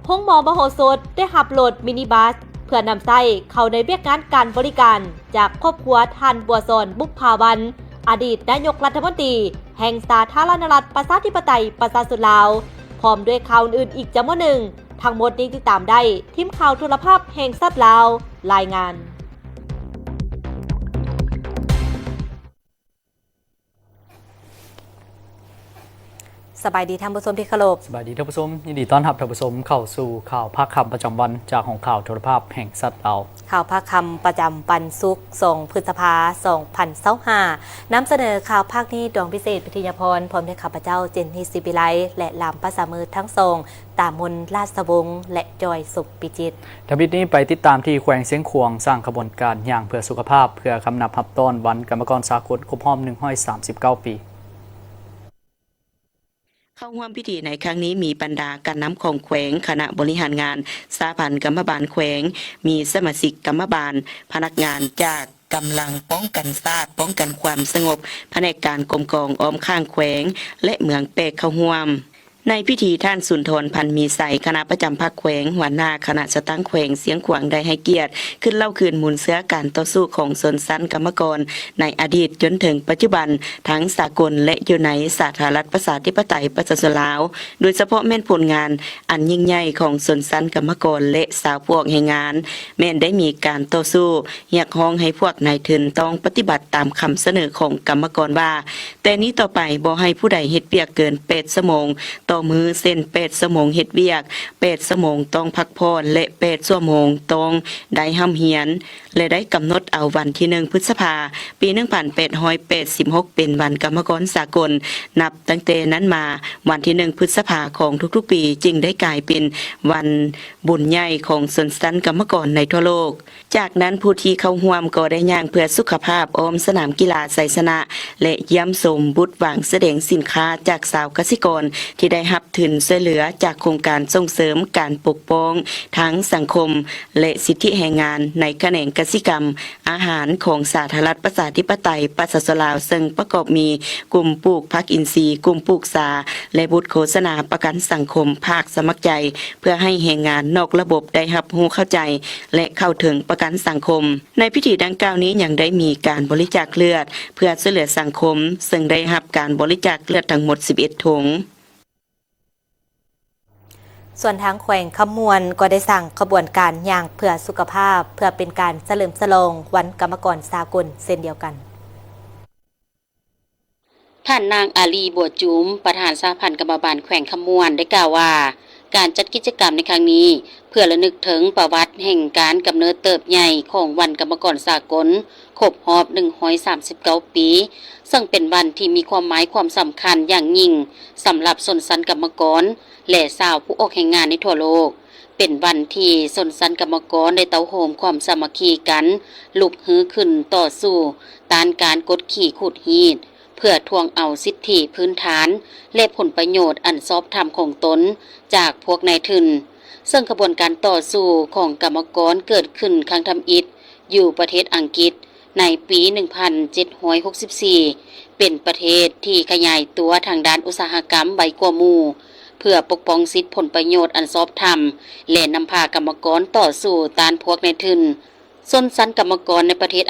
ໂຮງໝໍມະໂຫສົດໄດ້ຮັບລົດມິນິບັສເພື່ອນຳໃຊ້ເຂົ້າໃນວຽກງານການບໍລິການ ຈາກຄອບຄົວທ່ານ ບົວສອນ ບຸບຜາວັນ ອະດີດນາຍົກລັດຖະມົນຕີແຫ່ງສາທາລະນະລັດ ປະຊາທິປະໄຕ ປະຊາຊົນລາວ ພ້ອມດ້ວຍຂ່າວອື່ນໆອີກຈຳນວນໜຶ່ງ. ທັງໝົດນີ້ຕິດຕາມໄດ້ ທີມຂ່າວໂທລະພາບແຫ່ງຊາດລາວລາຍງານ. ສະບາຍດີທ່ານຜູ້ຊົມທີ່ເຄົາລົບ. ສະບາຍດີທ່ານຜູ້ຊົມ, ຍິນດີຕ້ອນຮັບທ່ານຜູ້ຊົມເຂົ້າສູ່ຂ່າວພາກຄ່ຳປະຈຳວັນ ຈາກຫ້ອງຂ່າວໂທລະພາບແຫ່ງຊາດລາວ. ຂ່າວພາກຄ່ຳປະຈຳວັນສຸກ ສອງ ພຶດສະພາ ສອງພັນຊາວຫ້າ ນຳສະເໜີຂ່າວພາກນີ້ ດອງພິເສດ ວິທະຍາພອນ ພ້ອມດ້ວຍຂ້າພະເຈົ້າ ເຈນນີ ສີວິໄລ ແລະ ລາມພາສາມືທັງສອງ ຕາມົນ ລາຊະວົງ ແລະ ຈອຍ ສົມພິຈິດ. ທຳອິດນີ້ໄປຕິດຕາມທີ່ແຂວງຊຽງຂວາງ ສ້າງຂະບວນການຍ່າງເພື່ອສຸຂະພາບ ເພື່ອຄຳນັບຮັບຕ້ອນວັນກຳມະກອນສາກົນຄົບຮອບໜຶ່ງຮ້ອຍສາມສິບເກົ້າປີ. ເຂົ້າຮ່ວມພິທີໃນຄັ້ງນີ້ມີບັນດາການນຳຂອງແຂວງ, ຄະນະບໍລິຫານງານ, ສະຫະພັນກຳມະບານແຂວງ, ມີສະມາຊິກກຳມະບານ, ພະນັກງານຈາກກຳລັງປ້ອງກັນຊາດ, ປ້ອງກັນຄວາມສະຫງົບ, ພະແນກການກົມກອງອ້ອມຂ້າງແຂວງ ແລະ ເມືອງແປກເຂົ້າຮ່ວມ. ໃນພິທີ ທ່ານ ສຸນທອນ ພັນມີໄຊ ຄະນະປະຈຳພັກແຂວງ, ຫົວໜ້າຄະນະຈັດຕັ້ງແຂວງຊຽງຂວາງ ໄດ້ໃຫ້ກຽດຂຶ້ນເລົ່າຄືນມູນເຊື້ອການຕໍ່ສູ້ຂອງຊົນຊັ້ນກຳມະກອນໃນອະດີດຈົນເຖິງປັດຈຸບັນ ທັງສາກົນ ແລະ ຢູ່ໃນສາທາລະນະລັດ ປະຊາທິປະໄຕ ປະຊາຊົນລາວ, ໂດຍສະເພາະແມ່ນຜົນງານອັນຍິ່ງໃຫຍ່ຂອງຊົນຊັ້ນກຳມະກອນ ແລະ ຊາວຜູ້ອອກແຮງງານ ແມ່ນໄດ້ມີການຕໍ່ສູ້ ຮຽກຮ້ອງໃຫ້ພວກນາຍທຶນຕ້ອງປະຕິບັດຕາມຄຳສະເໜີຂອງກຳມະກອນວ່າ ແຕ່ນີ້ຕໍ່ໄປບໍ່ໃຫ້ຜູ້ໃດເຮັດວຽກເກີນແປດຊົ່ວໂມງຕໍ່ມື້, ເຊັ່ນ ແປດຊົ່ວໂມງເຮັດວຽກ, ແປດຊົ່ວໂມງຕ້ອງພັກຜ່ອນ ແລະ ແປດຊົ່ວໂມງຕ້ອງໄດ້ຮ່ຳຮຽນ ແລະ ໄດ້ກຳນົດເອົາວັນທີໜຶ່ງ ພຶດສະພາ ປີໜຶ່ງພັນແປດຮ້ອຍແປດສິບຫົກ ເປັນວັນກຳມະກອນສາກົນ. ນັບຕັ້ງແຕ່ນັ້ນມາ, ວັນທີໜຶ່ງ ພຶດສະພາຂອງທຸກໆປີຈຶ່ງໄດ້ກາຍເປັນວັນບຸນໃຫຍ່ຂອງຊົນຊັ້ນກຳມະກອນໃນທົ່ວໂລກ. ຈາກນັ້ນ ຜູ້ທີ່ເຂົ້າຮ່ວມກໍໄດ້ຍ່າງເພື່ອສຸຂະພາບອ້ອມສະໜາມກິລາໄຊຊະນະ ແລະ ຢ້ຽມຊົມບຸດວາງສະແດງສິນຄ້າຈາກຊາວກະສິກອນ ທີ່ໄດ້ຮັບທຶນຊ່ວຍເຫຼືອຈາກໂຄງການສົ່ງເສີມການປົກປ້ອງທາງສັງຄົມ ແລະ ສິດທິແຮງງານໃນຂະແໜງກະສິກຳ, ອາຫານຂອງສາທາລະນະລັດ ປະຊາທິປະໄຕ ປະຊາຊົນລາວ ເຊິ່ງປະກອບມີກຸ່ມປູກຜັກອິນຊີ, ກຸ່ມປູກຊາ ແລະ ບຸດໂຄສະນາປະກັນສັງຄົມພາກສະໝັກໃຈ ເພື່ອໃຫ້ແຮງງານນອກລະບົບໄດ້ຮັບຮູ້ເຂົ້າໃຈ ແລະ ເຂົ້າເຖິງປະກັນສັງຄົມ. ໃນພິທີດັ່ງກ່າວນີ້ຍັງໄດ້ມີການບໍລິຈາກເລືອດເພື່ອຊ່ວຍເຫຼືອສັງຄົມ, ເຊິ່ງໄດ້ຮັບການບໍລິຈາກເລືອດທັງໝົດສິບເອັດຖົງ. ສ່ວນທາງແຂວງຄຳມ່ວນກໍໄດ້ສ້າງຂະບວນການຍ່າງເພື່ອສຸຂະພາບ ເພື່ອເປັນການສະເຫຼີມສະຫຼອງວັນກຳມະກອນສາກົນເຊັ່ນດຽວກັນ. ທ່ານນາງ ອາລີ ບົວຈູມ ປະທານສະຫະພັນກຳມະບານແຂວງຄຳມ່ວນ ໄດ້ກ່າວວ່າ ການຈັດກິດຈະກຳໃນຄັ້ງນີ້ ເພື່ອລະນຶກເຖິງປະຫວັດແຫ່ງການກຳເນີດເຕີບໃຫຍ່ຂອງວັນກຳມະກອນສາກົນ ຄົບຮອບໜຶ່ງຮ້ອຍສາມສິບເກົ້າປີ, ເຊິ່ງເປັນວັນທີ່ມີຄວາມໝາຍຄວາມສຳຄັນຢ່າງຍິ່ງສຳລັບຊົນຊັ້ນກຳມະກອນ ແລະ ຊາວຜູ້ອອກແຮງງານໃນທົ່ວໂລກ. ເປັນວັນທີ່ຊົນຊັ້ນກຳມະກອນໄດ້ເຕົ້າໂຮມຄວາມສາມັກຄີກັນ, ລຸກຮືຂຶ້ນຕໍ່ສູ້ຕ້ານການກົດຂີ່ຂູດຮີດ ເພື່ອທວງເອົາສິດທິພື້ນຖານ ແລະ ຜົນປະໂຫຍດອັນຊອບທຳຂອງຕົນຈາກພວກນາຍທຶນ, ເຊິ່ງຂະບວນການຕໍ່ສູ້ຂອງກຳມະກອນເກີດຂຶ້ນຄັ້ງທຳອິດຢູ່ປະເທດອັງກິດໃນປີໜຶ່ງພັນເຈັດຮ້ອຍຫົກສິບສີ່ ເປັນປະເທດທີ່ຂະຫຍາຍຕົວທາງດ້ານອຸດສາຫະກຳໄວກວ່າໝູ່ ເພື່ອປົກປ້ອງສິດຜົນປະໂຫຍດອັນຊອບທຳ ແລະ ນຳພາກຳມະກອນຕໍ່ສູ້ຕ້ານພວກນາຍທຶນ. ຊົນຊັ້ນກຳມະກອນໃນປະເທດ